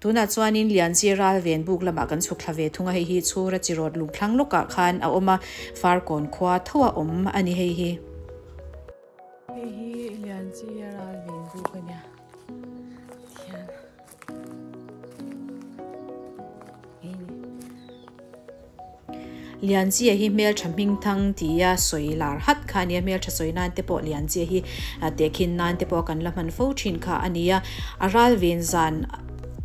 Tunah chuanin Lianzi ral ven buk lamah kan chhuk thla ve thung a, hei hi chhura chi rawt lung thlang lawkah khan a awm a, Farkawn khua tho a awm a ni hei hi. Hei hi Lianzi ral ven buk a nia tihian. Lianzia hi hmeltha hmingthang tia sawi lar hat kha a nia, hmeltha sawi nan te pawh Lianzia hi tehkhin nan te pawh kan la hman fo thin kha a nia. A ral ven zan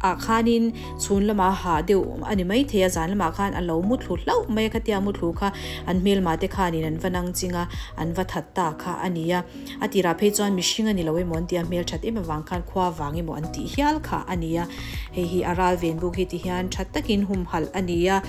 ah khanin chhun lamah hah deuh a ni maithei a, zan lamah khan a lo mu thlu hlauh mai a, khatia mu thlu kha an hmelma te khanin an va nang ching a, an va that ta kha a nia. A tirah phei chuan mihring a ni lo emaw an ti a, hmelthat em avang khan khua vang emaw an tih hial kha a ni a. Hei hi a ral ven buk hi ti hian tha takin humhalh a ni a.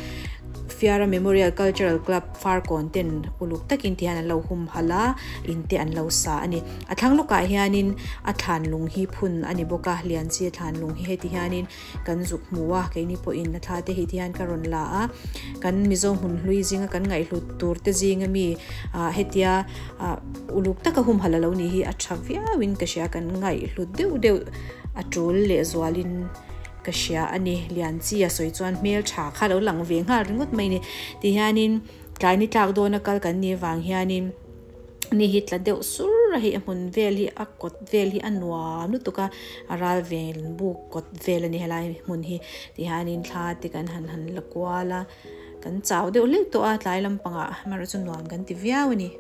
Fiara Memorial Cultural Club Farkawn ten uluk takin ti hian an lo humhalh a, in te an lo sa a ni. A thlang lawkah hianin a thlan lung hi phun a ni bawk a, Lianchi a thlan lung hi heti hianin kan zuk hmu a, keini pawhin a thla te hi ti hian ka rawn la a, kan Mizo hmun hlui zinga kan ngaihhlut tur te zinga mi ah hetia ah uluk taka humhalh a lo nih hi a tha viauin ka hria, kan ngaihhlut deuh deuh a tul leh zualin ka hria a ni. Lianchi a sawi chuan hmel tha kha lo lang ve nghal ringawt mai a ni. Ti hianin tlai ni tlak dawna kal kan nih avang hianin. Ni hi tla deuh sur a hei a hmun vel hi a kawt vel hi a nuam lutuk a a ral vel buk kawt vel a ni helai hmun hi tihianin thla te kan han han la kual a kan chau deuh hlek tawh a tlai lampangah amaherawhchu nuam kan ti viau a ni.